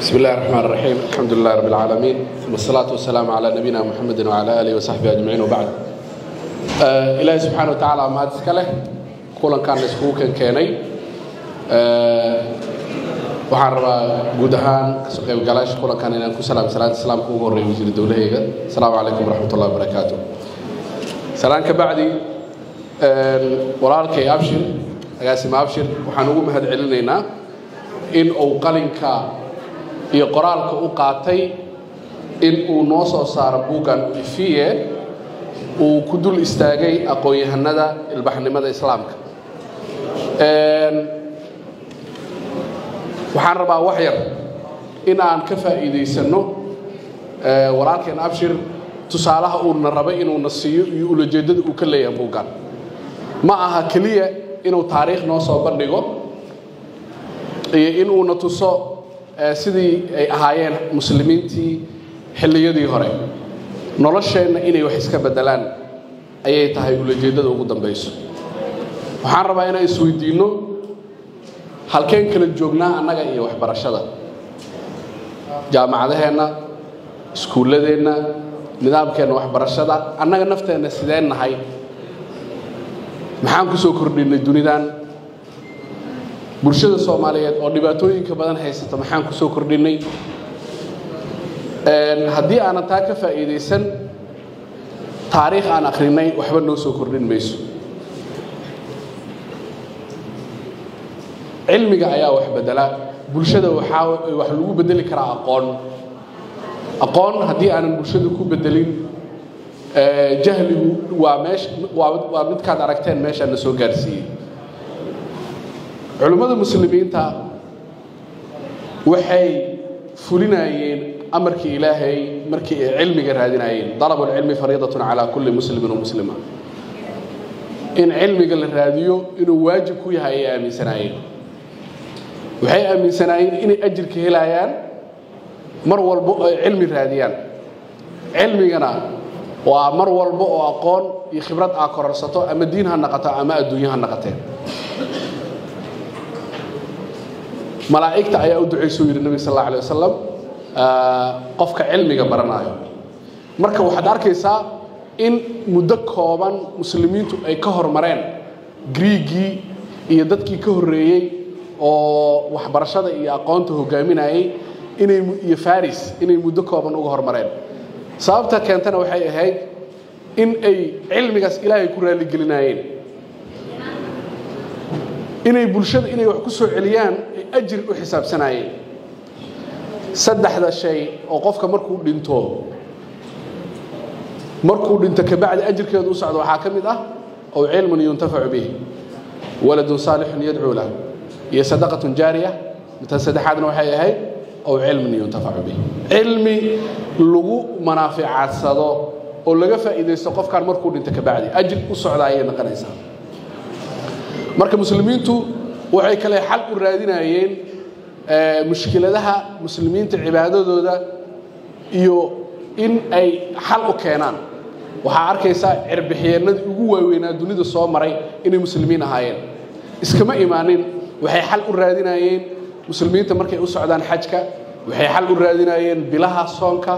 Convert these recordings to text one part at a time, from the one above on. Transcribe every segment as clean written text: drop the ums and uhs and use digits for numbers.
بسم الله الرحمن الرحيم، الحمد لله رب العالمين، ثم الصلاة والسلام على نبينا محمد وعلى آله وصحبه أجمعين، وبعد. Ilaahay subxaana wa tacaala mahad iska leh kulankan iskugu keenkeenay. Waxaan rabaa guud ahaan kasoo qaybgalaasha kulankan inaan ku salaam salaanta islaamka, ugu horreeya wasiir dowlahayga. Asalaamu calaykum waraxmat ullahi wabarakaatu. Salaan ka bacdi, walaalkay Abshir, agaasima Abshir, waxaan ugu mahad celinaynaa in uu qalinka iyo qoraalka u qaatay in uu noo soo saaro buuggan Ifiye uu ku dul istaagay aqoon-yahanada ilbaxnimada islaamka. Waxaan rabaa wax yar in aan ka faa'iidaysanno walaalkeen Abshir tusaalaha uuna rabay inuuna siiyo iyo ulajeeddada uu ka leeyahay buuggan. Ma aha keliya inuu taariikh noo soo bandhigo iyo inuuna tuso sidii ay ahaayeen muslimiintii xilliyadii hore. Nolosheenna inay wax iska beddelaan ayay tahay ulajeeddada ugu dambayso. Waxaan rabaa inaan isweydiinno halkeen kala joognaa annaga iyo waxbarashada, jaamacadaheenna, iskuulladeenna, nidaamkeenna waxbarashada, annaga nafteenna sideen nahay, maxaan ku soo kordhinnay dunidan, bulshada Soomaaliyeed oo dhibaatooyinka badan haysata maxaan ku soo kordhinnay? Haddii aanan taa ka faa'iidaysan, taariikh aan akhrinay waxba noo soo kordhin mayso. Cilmiga ayaa wax bedela bulshada. Waxaa wax lagu bedeli karaa aqoon. Aqoon haddii aanan bulshada ku bedelin, jahligu waa meesha waa midkaad aragteen meeshaan na soo gaarsiiyey. Culimmada muslimiinta waxay fulinayeen amarkii Ilaahay markii ay cilmiga raadinayeen: طلب العلم فريضة على كل مسلم ومسلمة. In cilmiga la raadiyo inuu waajib ku yahay ayay aaminsanaayeen. Waxay aaminsanaayeen inay ajirka helayaan mar walbo ay cilmi raadiyaan. Cilmigana waa mar walbo oo aqoon iyo khibrad aa kororsato, ama diin ha naqato ama adduunyo ha naqateen. Malaa'igta ayaa u ducaysuu yidhi Nabiga sal alla alay wasalam qofka cilmiga baranaayo. Marka waxaad arkaysaa in muddo kooban muslimiintu ay ka hormareen Griigii iyo dadkii ka horreeyey oo waxbarashada iyo aqoonta hogaaminayay inay iyo Faris inay muddo kooban uga hormareen. Sababta keentana waxay ahayd in ay cilmigaas Ilaahay ku raaligelinayeen, inay bulshada inay wax ku soo celiyaan ay ajir u xisaabsanayeen. Saddexda shay oo qofka markuu dhinto kabacdi ajirkeedu u socdo waxaa ka mid ah أو علم ينتفع به، ولد صالح يدعو له، iyo صدقة جارية. Midta saddexaadna waxay ahayd أو علم ينتفع به, cilmi lagu manaaficaadsado oo laga faa'iidaysto qofkan markuu dhinto kabacdi ajir u socda ayay noqonaysaa. Marka muslimiintu waxay kale xal u raadinayeen mushkiladaha muslimiinta, cibaadadooda iyo in ay xal u keenaan. Waxaa arkaysaa cirbixiyeennadii ugu waaweynaa dunida soo maray inay muslimiin ahaayeen. Iskama imaanin. Waxay xal u raadinayeen muslimiinta markay u socdaan xajka, waxay xal u raadinayeen bilaha soonka,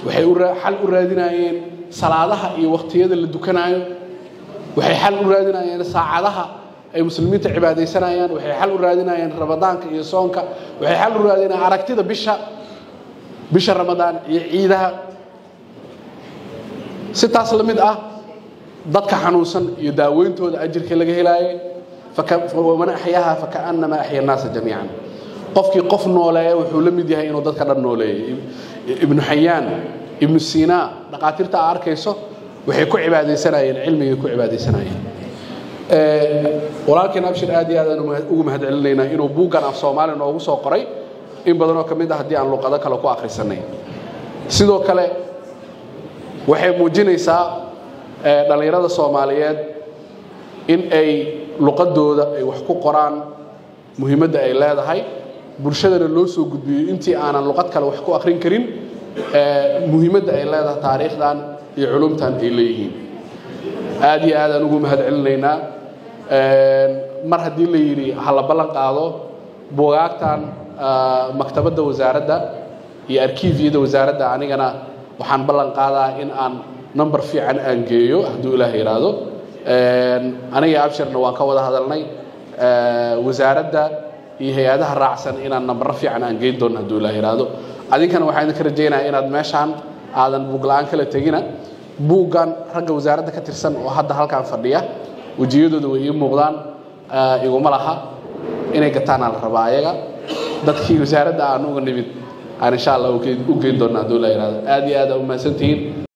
waxay xal u raadinayeen salaadaha iyo waqtiyada la dukanaayo, waxay xal u raadinayeen saacadaha ay muslimiinta cibaadaysanayaan, waxay xal u raadinayeen Ramadaanka iyo soonka, waxay xal u raadinayeen aragtida bisha Ramadaan iyo ciidaha. Si taas la mid ah, dadka xanuunsan iyo daaweyntooda ajirka laga helaayay: ومن أحياها فكأنما أحيا الناس جميعا. Qofkii qof nooleeya wuxuu la mid yahay inuu dadka dhan nooleeyay. Ibnu Xayaan, Ibnu Siinaa, dhaqaatiirta aa arkayso waxay ku cibaadaysanayeen cilmigay ku cibaadaysanayeen. Walaalkeen Abshir aad iyo aad aan ugu mahad celinaynaa inuu buuggan af Soomaali noogu soo qoray, in badan oo ka mid ah haddii aan luqado kale ku akhrisanay. Sidoo kale waxay muujinaysaa dhallinyarada Soomaaliyeed in ay luqadooda ay wax ku qoraan muhiimadda ay leedahay, bulshadana loo soo gudbiyo intii aanan luqad kale wax ku akhrin karin, muhiimadda ay leedahay taariikhdan iyo culumtan ay leeyihiin. Aad iyo aad aan ugu mahad celinaynaa. Mar haddii la yidhi ha la ballan qaado, Buugaagtan maktabadda wasaaradda iyo arkiifyada wasaaradda, anigana waxaan ballan qaadaa in aan number fiican aan geeyo hadduu Ilaah yidhaahdo. Aniga Abshirna waan ka wada hadalnay wasaaradda iyo hay-adaha raacsan inaan nambaro fiican aan geyn doono hadduu Ilaah yidhaahdo. Adinkana waxaan idinka rajaynayaa inaad meeshaan aadan buug la-aan kala tegina. Buuggan ragga wasaaradda ka tirsan oo hadda halkan fadhiya wejiyadooda way ii muuqdaan, iguma laha inay gataanaa la rabaa. Ayaga dadkii wasaaradda aan uga nimid aan insha Allah u geyn doona hadduu Ilaah yidhaahdo. Aad iyo aad aa u mahadsantihiin.